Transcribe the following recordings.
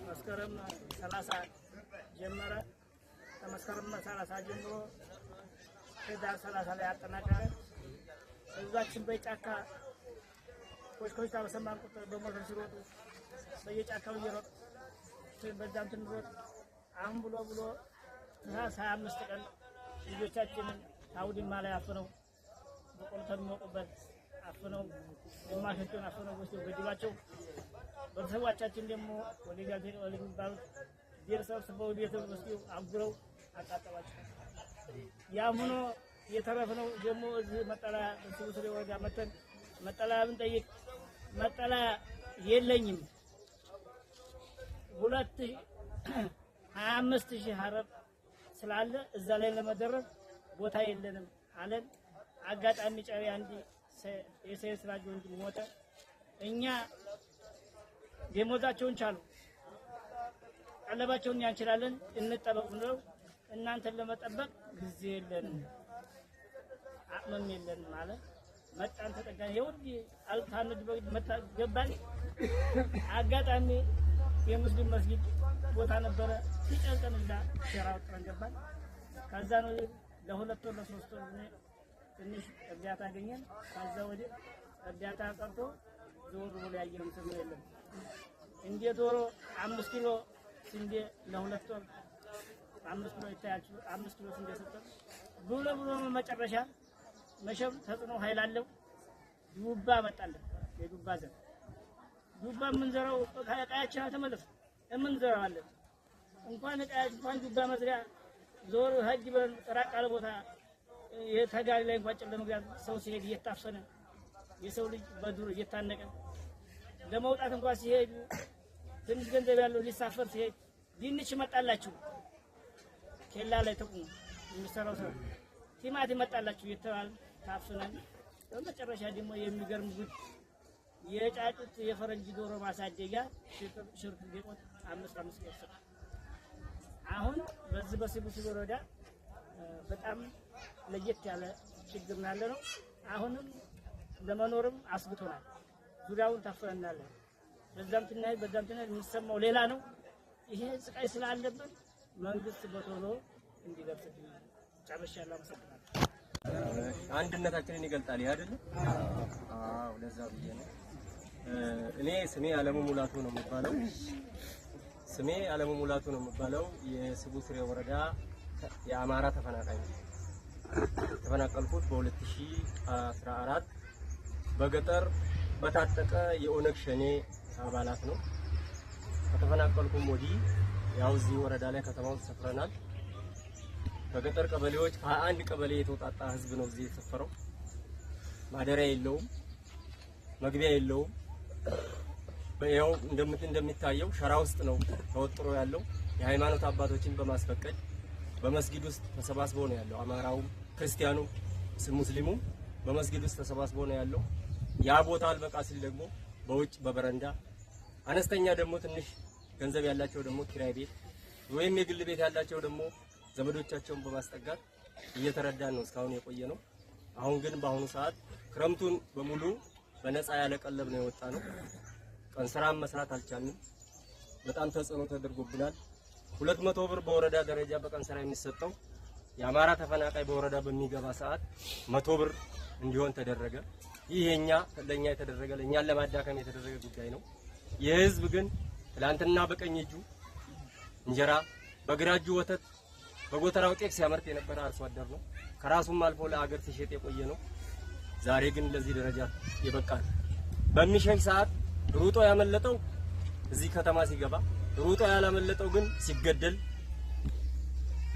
መስከረም 30 ጀመረ። ከመስከረም 30 ጀምሮ ህዳር 30 ላይ አጠናቀረ። ህዝባችን በጫካ ኮሽኮሽታ በሰማን ቁጥር በሞተር ሲሮጡ በየጫካው እየሮጥ በዛም ትንሮጥ አሁን ብሎ ብሎ ታህሳስ 25 ቀን ልጆቻችንን አውድማ ላይ አፍነው በቆሎ ከሚሞቁበት አፍነው ግማሾቹን አፍነው ወስደው ገድሏቸው፣ ቤተሰቦቻችን ደግሞ ወደ ጋዜጣ የሚባሉት ብሔረሰብ ሰብስበው ቤት ወስደው አጉረው አቃጠሏቸው። ያም ሆኖ የተረፍነው ደግሞ እዚህ መጠለያ ስቡስሬ ወረዳ መተን መጠለያ ብንጠይቅ መጠለያ የለኝም፣ 25,000 ሀረር ስላለ እዛ ላይ ለመደረብ ቦታ የለንም አለን። አጋጣሚ ጨሪ አንድ የሰይድ ስራጅ ወንድም ሞተ። እኛ ደሞዛቸውን ቻሉ፣ ቀለባቸውን እኛ እንችላለን፣ እንጠበቅ ብለው እናንተን ለመጠበቅ ጊዜ የለንም አቅምም የለንም ማለት መጣን። ተጠጋን። የውድ አልታንድ መጣ ገባን። አጋጣሚ የሙስሊም መስጊድ ቦታ ነበረ። ሲጨንቀን እዛ ሴራ ወጥረን ገባን። ከዛ ነው ለ2 ወር ለ3 ወር ትንሽ እርዳታ አገኘን። ከዛ ወዲህ እርዳታ ቀርቶ ዞር ብሎ ያየነው ሰው የለም። እንደ ዶሮ 5 ኪሎ ስንዴ ለ2 ወር 5 ኪሎ ይታያችሁ፣ 5 ኪሎ ስንዴ ሰጠን። ብሎ ብሎ መጨረሻ መሸም ተጽዕኖ ኃይል አለው። ዱባ መጣለን። የዱባ ዘር ዱባ የምንዘራው ቀያችን አልተመለሰም። የምንዘራው አለን እንኳን ቀያችን እንኳን ዱባ መዝሪያ ዞር ሀጅ ብለን ራቅ ያለ ቦታ የተጋሪ ላይ እንኳን ጭን ለመግዛት ሰው ሲሄድ እየታፈነ የሰው ልጅ በዱር እየታነቀ ለመውጣት እንኳን ሲሄዱ ትንሽ ገንዘብ ያለው ሊሳፈር ሲሄድ ድንች መጣላችሁ ኬላ ላይ ተቁሙ የሚሰራው ስራ ቲማቲም መጣላችሁ እየተባለ ታፍነን በመጨረሻ ደግሞ የሚገርም ጉድ የጫጩት የፈረንጅ ዶሮ ማሳደጊያ ሽርክ ጌቆት 5 5 ኪሎ። አሁን በዚህ በሲቡሲ ወረዳ በጣም ለየት ያለ ችግር ነው ያለ ነው። አሁንም ለመኖርም አስግቶናል። ዙሪያውን ታፍነናለን። በዛም ትናይ በዛም ትናይ የሚሰማው ሌላ ነው። ይሄ ስቃይ ስላለብን መንግስት በቶሎ እንዲደርስልን። ጨርሻለሁ። አመሰግናለሁ። አንድነታችንን ይገልጣል። ይሄ አይደለ? አዎ፣ ለዛ ብዬ ነው። እኔ ስሜ አለሙ ሙላቱ ነው የሚባለው። ስሜ አለሙ ሙላቱ ነው የሚባለው። የስቡ ስሬ ወረዳ የአማራ ተፈናቃይ ነው። የተፈናቀልኩት በ2014 በገጠር በታጠቀ የኦነግ ሸኔ አባላት ነው። ከተፈናቀልኩም ወዲህ ያው እዚህ ወረዳ ላይ ከተማ ውስጥ ሰፍረናል። ከገጠር ቀበሌዎች ከ21 ቀበሌ የተውጣጣ ህዝብ ነው እዚህ የተሰፈረው። ማደሪያ የለውም፣ መግቢያ የለውም። ያው እንደሚታየው ሸራ ውስጥ ነው ተወጥሮ ያለው። የሃይማኖት አባቶችን በማስፈቀድ በመስጊድ ውስጥ ተሰባስቦ ነው ያለው። አማራውም፣ ክርስቲያኑ፣ ሙስሊሙ በመስጊድ ውስጥ ተሰባስቦ ነው ያለው። ያ ቦታ አልበቃ ሲል ደግሞ በውጭ በበረንዳ፣ አነስተኛ ደግሞ ትንሽ ገንዘብ ያላቸው ደግሞ ኪራይ ቤት ወይም የግል ቤት ያላቸው ደግሞ ዘመዶቻቸውን በማስጠጋት እየተረዳን ነው እስካሁን የቆየ ነው። አሁን ግን በአሁኑ ሰዓት ክረምቱን በሙሉ በነፃ ያለ ቀለብ ነው የወጣ ነው። ቀን ስራም መስራት አልቻልንም። በጣም ተጽዕኖ ተደርጎብናል። 200 ብር በወረዳ ደረጃ በቀን ስራ የሚሰጠው የአማራ ተፈናቃይ በወረዳ በሚገባ ሰዓት 100 ብር እንዲሆን ተደረገ። ይህ የኛ ለኛ የተደረገ ለኛን ለማዳከም የተደረገ ጉዳይ ነው። የህዝብ ግን ትላንትና በቀኝ እጁ እንጀራ በግራ እጁ ወተት በጎተራው ጤፍ ሲያመርት የነበረ አርሶ አደር ነው። ከራሱም አልፎ ለአገር ሲሸጥ የቆየ ነው። ዛሬ ግን ለዚህ ደረጃ የበቃል። በሚሸሽ ሰዓት ሩጦ ያመለጠው እዚህ ከተማ ሲገባ፣ ሩጦ ያላመለጠው ግን ሲገደል፣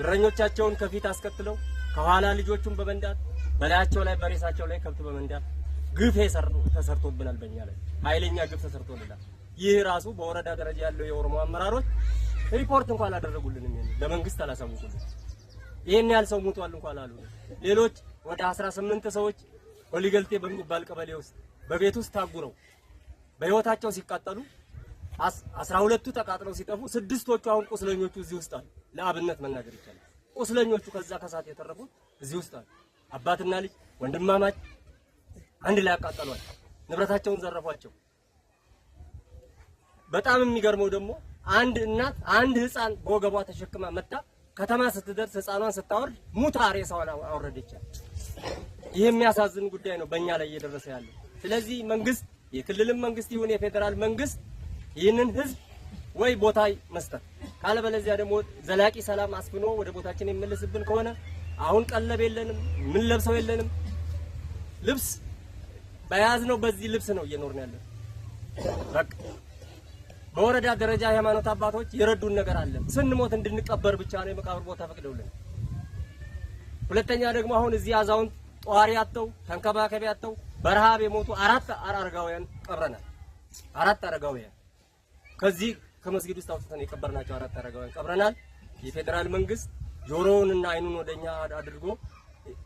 እረኞቻቸውን ከፊት አስከትለው ከኋላ ልጆቹን በመንዳት በላያቸው ላይ በሬሳቸው ላይ ከብት በመንዳት ግፍ ተሰርቶብናል። በእኛ ላይ ኃይለኛ ግፍ ተሰርቶልናል። ይህ ራሱ በወረዳ ደረጃ ያለው የኦሮሞ አመራሮች ሪፖርት እንኳን አላደረጉልንም። ይሄን ለመንግስት አላሳወቁልን። ይሄን ያህል ሰው ሙቷል እንኳን አሉ። ሌሎች ወደ 18 ሰዎች ሆሊገልቴ በሚባል ቀበሌ ውስጥ በቤት ውስጥ ታጉረው በህይወታቸው ሲቃጠሉ 12ቱ ተቃጥለው ሲጠፉ ስድስቶቹ አሁን ቁስለኞቹ እዚህ ውስጥ አሉ። ለአብነት መናገር ይቻላል። ቁስለኞቹ ከዛ ከሳት የተረፉት እዚህ ውስጥ አሉ። አባትና ልጅ ወንድማማች አንድ ላይ አቃጠሏቸው፣ ንብረታቸውን ዘረፏቸው። በጣም የሚገርመው ደግሞ አንድ እናት አንድ ህፃን በወገቧ ተሸክማ መጣ። ከተማ ስትደርስ ህፃኗን ስታወርድ ሙታ ሬሳዋን አወረደቻት። ይህ የሚያሳዝን ጉዳይ ነው በእኛ ላይ እየደረሰ ያለው። ስለዚህ መንግስት፣ የክልልም መንግስት ይሁን የፌዴራል መንግስት ይህንን ህዝብ ወይ ቦታ መስጠት፣ ካለበለዚያ ደግሞ ዘላቂ ሰላም አስፍኖ ወደ ቦታችን የሚመልስብን ከሆነ አሁን ቀለብ የለንም፣ ምን ለብሰው የለንም። ልብስ በያዝነው በዚህ ልብስ ነው እየኖርን ያለን። በቃ በወረዳ ደረጃ የሃይማኖት አባቶች የረዱን ነገር አለ። ስንሞት እንድንቀበር ብቻ ነው የመቃብር ቦታ ፈቅደውልን። ሁለተኛ ደግሞ አሁን እዚህ አዛውንት ጧሪ አጥተው ተንከባካቢ አጥተው በረሃብ የሞቱ 4 አረጋውያን ቀብረናል። 4 አረጋውያን ከዚህ ከመስጊድ ውስጥ አውጥተን የቀበርናቸው 4 አረጋውያን ቀብረናል። የፌዴራል መንግስት ጆሮውንና አይኑን ወደኛ አድርጎ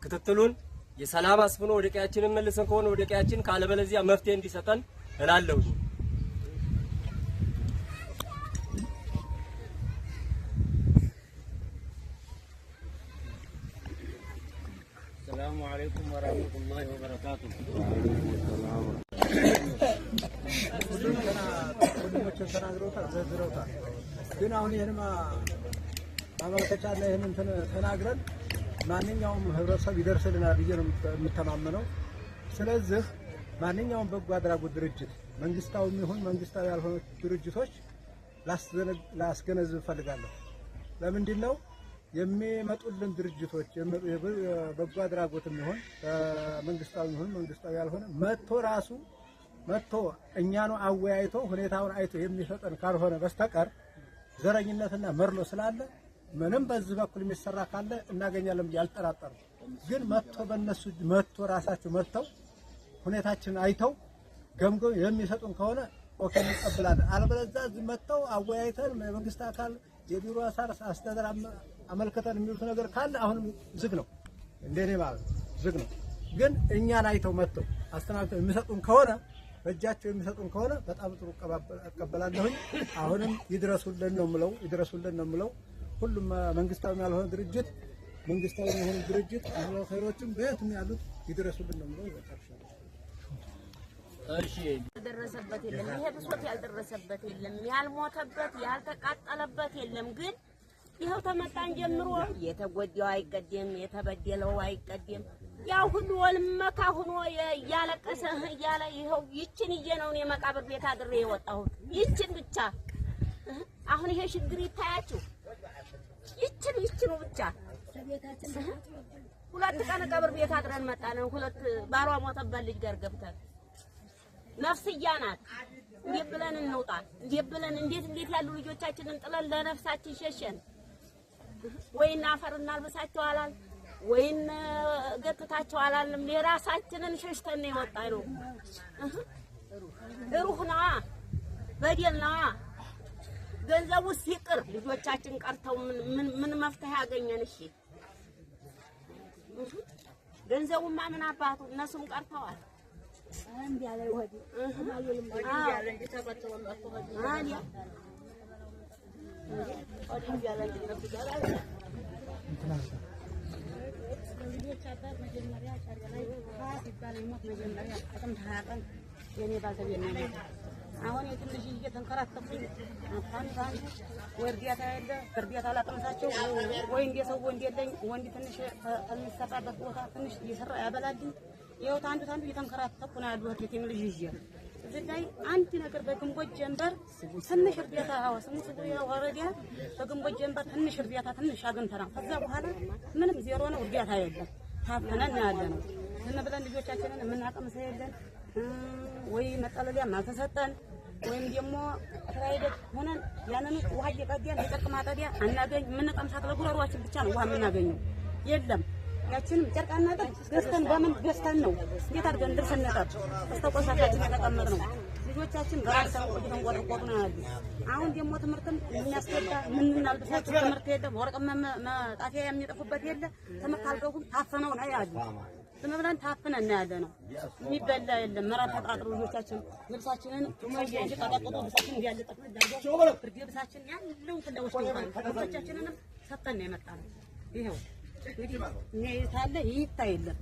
ክትትሉን የሰላም አስፍኖ ወደ ቀያችን መልሰን ከሆነ ወደ ቀያችን፣ ካለበለዚያ መፍትሄ እንዲሰጠን እላለሁ። ሰላሙ አለይኩም ወራህመቱላሂ ወበረካቱ። ወንድሞችን ተናግረውታል፣ ዘርዝረውታል። ግን አሁን ይህንማ ማመልከቻ እና ይህንን ተናግረን ማንኛውም ህብረተሰብ ይደርስልናል ብዬ ነው የምተማመነው። ስለዚህ ማንኛውም በጎ አድራጎት ድርጅት መንግስታዊም ይሁን መንግስታዊ ያልሆኑ ድርጅቶች ላስገነዝብ እፈልጋለሁ። ለምንድን ነው የሚመጡልን ድርጅቶች በጎ አድራጎትም ይሁን መንግስታዊ ይሁን መንግስታዊ ያልሆነ መጥቶ ራሱ መጥቶ እኛኑ አወያይቶ ሁኔታውን አይቶ የሚሰጠን ካልሆነ በስተቀር ዘረኝነትና መርሎ ስላለ ምንም በዚህ በኩል የሚሰራ ካለ እናገኛለን ብዬ አልጠራጠርም። ግን መጥቶ በእነሱ መጥቶ ራሳቸው መጥተው ሁኔታችንን አይተው ገምገም የሚሰጡን ከሆነ okay እንቀበላለን። አለበለዚያ እዚህ መጥተው አወያይተን የመንግስት አካል የቢሮ አስተዳደር አመልክተን የሚሉት ነገር ካለ አሁንም ዝግ ነው፣ እንደኔ ማለት ዝግ ነው። ግን እኛን አይተው መጥተው አስተናግተው የሚሰጡን ከሆነ በእጃቸው የሚሰጡን ከሆነ በጣም ጥሩ እቀበላለሁኝ። አሁንም ይድረሱልን ነው የምለው፣ ይድረሱልን ነው የምለው። ሁሉም መንግስታዊ ያልሆነ ድርጅት መንግስታዊ የሆኑ ድርጅት አህሎ ኸይሮችም በየትም ያሉት ይድረሱልን ነው የምለው። ይበቃል። እሺ ያልደረሰበት የለም። ይሄ ብሶት ያልደረሰበት የለም። ያልሞተበት ያልተቃጠለበት የለም። ግን ይኸው ተመጣን ጀምሮ የተጎዳው አይቀደም፣ የተበደለው አይቀደም። ያው ሁሉ ወልመካ ሆኖ እያለቀሰ እያለ ይኸው ይችን ይዤ ነው እኔ መቃብር ቤት አድሬ የወጣሁት ይችን ብቻ። አሁን ይሄ ችግር ይታያችሁ። ይችን ይችኑ ብቻ 2 ቀን ቀብር ቤት አድረን መጣን። 2 ባሏ ሞተበት ልጅ ጋር ገብተን ነፍስያ ናት። እንዴት ብለን እንውጣ? እንዴት ብለን እንዴት እንዴት ያሉ ልጆቻችንን ጥለን ለነፍሳችን ሸሸን? ወይና አፈር እናልብሳቸው አላል ወይን ገትታቸው አላልንም። የራሳችንን ሸሽተን ነው የወጣነው። ሩህ ነዋ፣ በደል ነዋ። ገንዘቡ ሲቅር ልጆቻችን ቀርተው ምን ምን መፍትሄ ያገኘን? እሺ ገንዘቡማ ምን አባቱ እነሱም ቀርተዋል። ልጆች አባት መጀመሪያ ጨሬ ላይ ሲባል የሞት መጀመሪያ ጥቅምት 20 ቀን የኔ ባልተቤት ነው የሞተው። አሁን የትንሽ እየተንከራተትኩኝ አንድ አንዱ ወይ እርዳታ የለ እርዳታ አላቀምሳቸው ወይ እንደ ሰው ወንድ የለኝ ወንድ ትንሽ ከሚሰራበት ቦታ ትንሽ እየሰራ ያበላልኝ። ይኸው ታንዱ ታንዱ እየተንከራተትኩ ነው ያለሁት የቲም ልጅ ይዤ። እዚህ ላይ አንድ ነገር በግንቦት ጀንበር ትንሽ እርዳታ አዎ ስሙ ስሙ ወረዳ በግንቦት ጀንበር ትንሽ እርዳታ ትንሽ አግኝተናል። ከዛ በኋላ ምንም ዜሮ ነው፣ እርዳታ የለም። ታፍነን ነው ያለነው። ዝም ብለን ልጆቻችንን የምናቀምሰው የለን ወይ መጠለያም አልተሰጠን ወይም ደግሞ private ሆነን ያንን ውሃ እየቀዳን የጨርቅ ማጠቢያ አናገኝ። የምንቀምሳት ለጉሮሯችን ብቻ ነው ውሃ የምናገኘው የለም። ያችንም ጨርቅ አናጠብ ገዝተን በምን ገዝተን ነው እንዴት አድርገን ልብስ እንጠብ? በስተቆሻሻችን የተቀመጥነው ልጆቻችን በራሳቸው እየተንቆጠቆጡ ነው ያሉት። አሁን ደግሞ ትምህርትም የሚያስገባ ምን እናልብሳቸው ትምህርት የለም። ወረቀት መጣፊያ የሚጠፉበት የለ። ትምህርት አልገቡም። ታፍነው ነው ያሉት። ዝም ብለን ታፍነን ነው ያለነው። የሚበላ የለም። መራር ተቃጥሎ ልጆቻችን ልብሳችንን ቀጠቅጦ ልብሳችን እንዲያለጠፍ ብርድ ልብሳችን ያለው ፍላጎት ልጆቻችንንም ሰጠን ነው የመጣነው። ይኸው እንግዲህ እኛ የታለ ይታይ የለም።